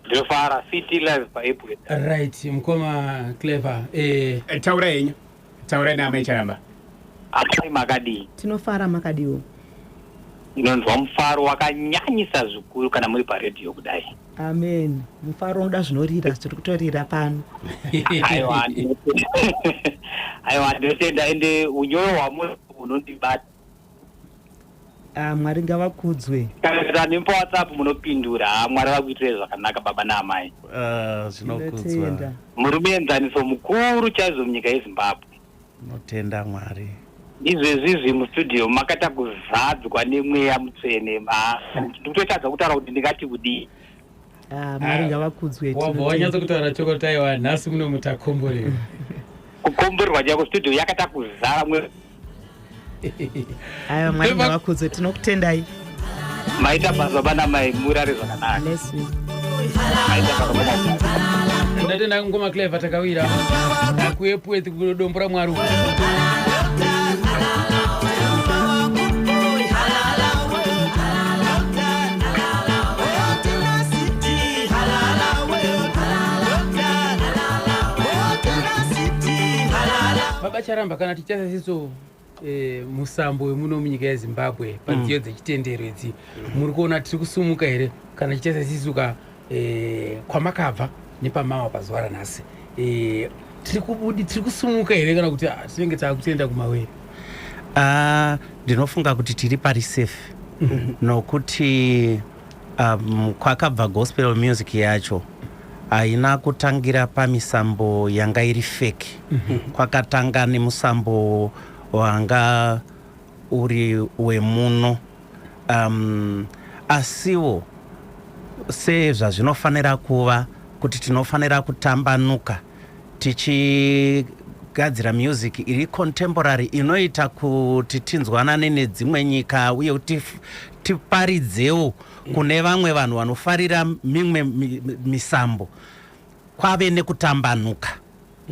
Ndinofara, City Live paEpworth. Right, mukoma Clever. Taura yenyu, taurai naamai Charamba. Amai, makadii? Tinofara, makadiwo? Ndinonzwa mufaro wakanyanyisa zvikuru kana muri paredhiyo kudai. Amen. Mufaro unoda zvinorira, tiri kutorira pano. Aiwa, aiwa, ndinotenda, ende unyoro hwamuri unondibata. Ah, Mwari ngavakudzwe. Kana nemi paWhatsApp munopindura. Ah, Mwari vakuitirei zvakanaka, baba naamai. Ah, zvinokudzwa. Tinotenda. Muri muenzaniso mukuru chaizvo munyika yeZimbabwe. Tinotenda Mwari. Izvezvizvi mustudio makaita kuzadzwa nemweya mutsvene. Ah, ndikutotadza kutaura kuti ndingati kudii. Ah, Mwari ngavakudzwe. Wabva Tinotenda. wanyatsa kutaura chokwadi, aiwa, nhasi muno mutakomborero. Kukomborerwa chaiko, studio yakaita kuzara mwe. Aiwa, Mwari ngavakudzwe, tinokutendai. Maita basa, baba namai, murare zvakanaka. Bless you. Maita basa, baba. Ndatenda, ngoma Clever, takawira kuEpworth, kudombo raMwari uku. Baba Charamba, kana tichasasiso musambo wemuno munyika yeZimbabwe panziyo dzechitendero idzi, muri kuona tiri kusumuka here kana tichasasisuka kwamakabva nepamawa pazuva ranhasi? Tiri kubudi, tiri kusumuka here, kana kuti tinenge taakutoenda kumawere? Ah, ndinofunga kuti tiri pari safe, nokuti kwakabva gospel music yacho haina kutangira pamisambo yanga iri fake. Kwakatanga nemusambo wanga uri wemuno, asiwo sezvazvinofanira kuva kuti tinofanira kutambanuka tichigadzira music iri contemporary inoita kuti tinzwanane nedzimwe nyika, uye kuti tiparidzewo kune vamwe vanhu vanofarira mimwe misambo. Kwave nekutambanuka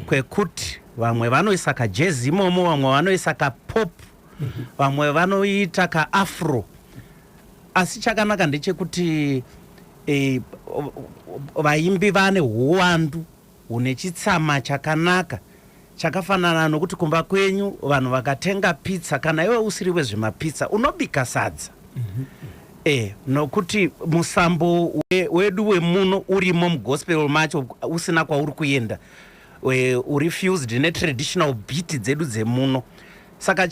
kwekuti vamwe vanoisa kajazz imomo, vamwe vanoisa kapop, vamwe vanoita kaafro. Asi chakanaka ndechekuti vaimbi vane huwandu hune chitsama chakanaka, chakafanana nokuti kumba kwenyu vanhu vakatenga pizza, kana iwe usiri wezvemapizza unobika sadza. Nokuti musambo wedu wemuno urimo mugospel macho, usina kwauri kuenda, uri fused netraditional beat dzedu dzemuno. Saka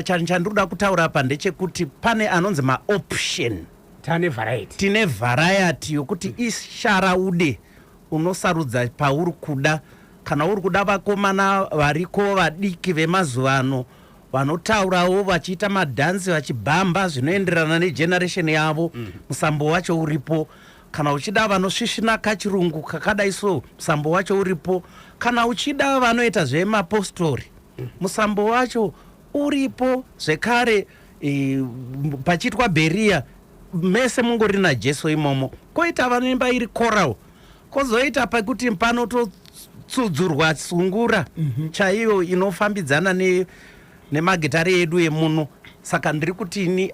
chandinoda kutaura apa ndechekuti pane anonzi maoption. Tane variety. Tine variety yokuti isharaude, unosarudza pauri kuda. Kana uri kuda vakomana variko vadiki vemazuva ano vanotaurawo vachiita madhanzi, vachibhamba zvinoenderana negeneration yavo, musambo wacho uripo. Kana uchida vanosvisvina kachirungu kakadai so, musambo wacho uripo. Kana uchida vanoita zvemapostori, musambo wacho uripo zvekare. Pachiitwa bheria, mese mungori naJesu imomo. Koita vanoimba iri choral, kwozoita pekuti panototsudzurwa sungura chaiyo inofambidzana nemagitare edu emuno. Saka ndiri kuti ini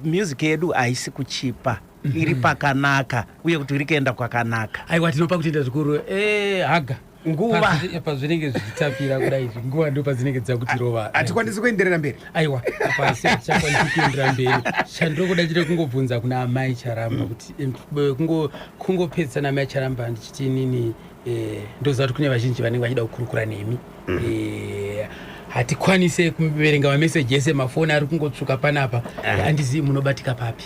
music yedu haisi kuchipa, iri pakanaka, uye kuti iri kuenda kwakanaka. Aiwa, tinopa kutenda zvikuru. Haga. Nguva. Pazvinenge zvichitapira kudai izvi, nguva ndo padzinenge dzakutirova. Hatikwanisi kuenderera mberi. Aiwa, pasi hatichakwanisi kuendera mberi. Chandiri kuda chiri kungobvunza kuna amai Charamba kuti kungopedzisa naamai Charamba ndichiti inini, ndoziva kuti kune vazhinji vanenge vachida kukurukura nemi. Hatikwanise kuverenga mameseji ese, mafoni ari kungotsvuka panapa. Handizivi munobatika papi?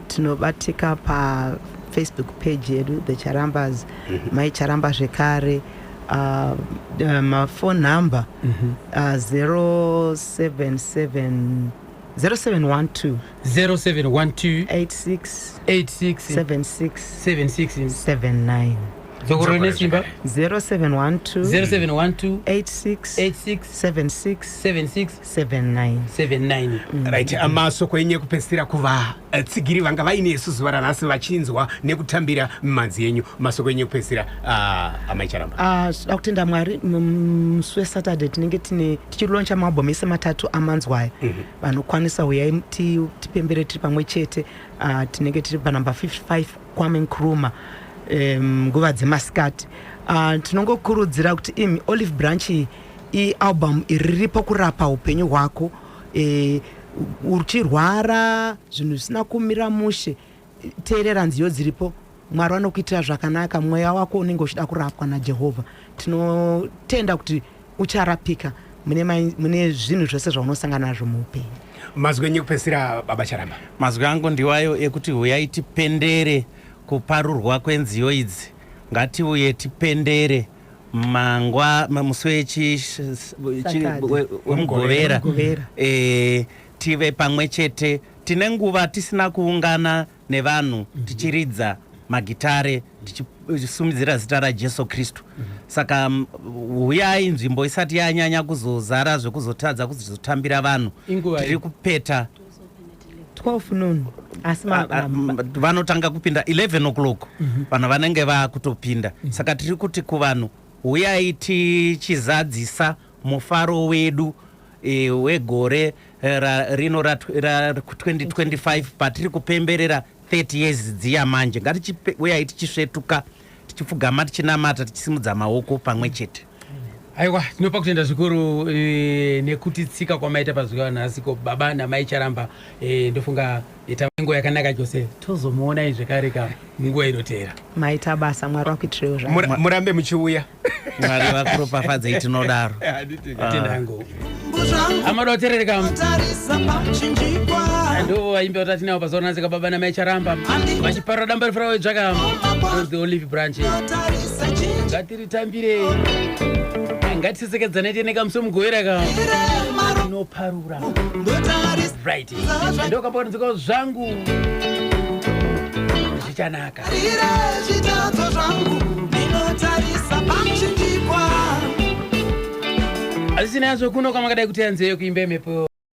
Tinobatika pafacebook page yedu, The Charambas, Mai Charamba zvekare. Mafone number 077 0712 0712 86 86 76 76 79. Dzokororo nesimba. 0712 0712 86 86 76 76 79. 79. Right, masoko enyu ekupedzisira kuvatsigiri vanga vaine isu zuva ranhasi vachinzwa nekutambira mimhanzi yenyu, masoko enyu ekupedzisira, amai Charamba. Ah, tinoda kutenda Mwari. Musi weSaturday tinenge tine tichilauncha maalbum ese matatu amanzwaya. Vanokwanisa uyai tipembere tiri pamwe chete. Ah, tinenge tiri panumber 55 Kwame Nkrumah, nguva dzemasikati. Ah, tinongokurudzira kuti imi Olive Branch iyi, ialbum iri riripo kurapa upenyu hwako. Uchirwara, zvinhu zvisina kumira mushe, teerera nziyo dziripo. Mwari vanokuitira zvakanaka. Mweya wako unenge uchida kurapwa naJehovha, tinotenda kuti ucharapika mune zvinhu zvose zvaunosangana nazvo muupenyu. Mazwi enyu ekupedzisira, baba Charamba. Mazwi angu ndiwayo ekuti huyai tipendere kuparurwa kwenziyo idzi. Ngatiuye tipendere mangwa musi Saturday. weMugovera. Wemugovera. Tive pamwe chete. Tine nguva tisina kuungana nevanhu tichiridza magitare, tichisumidzira zita raJesu Kristu. Saka huyai nzvimbo isati yanyanya kuzozara zvekuzotadza kuzotambira vanhu. Inguva Tiri kupeta 12 noon, asi vanotanga kupinda 11 o'clock, vanhu vanenge vaakutopinda. Saka tiri kuti kuvanhu, huyai tichizadzisa mufaro wedu wegore rino ra 2025 patiri kupemberera 30 years dziya manje. Ngatichiuyai tichisvetuka, tichipfugama, tichinamata, tichisimudza maoko pamwe chete. Aiwa, tinopa kutenda zvikuru nekuti tsika kwamaita pazuva nhasi ko baba namai Charamba. Ndofunga nguva yakanaka chose. Tozomuonai zvekare ka munguva inoteera. Maita basa, Mwari vakuitirewo zvakanaka. Murambe muchiuya. Mwari vakuropafadzei, tinodaro. Tenda hangu amada kuteerereka. Tarisa pamuchinjikwa. Ndo vaimbi vatatinawo pazuva ranhasi ka, baba namai Charamba, vachiparura damba refu ravo dzvaka ronzi Olive Branch. Tarisa chinjire. Ngatiritambire, ngatisesekedzane tiende kamusi wemugovera ka tinoparura. Ndotarisa. Right, ndokambokanzikawo zvangu zvichanaka. Rire zvitadzo zvangu, ndinotarisa pamuchinjikwa. Asi sinazvo kuno kwamakadai kuteya nzeyo kuimba yemhepo.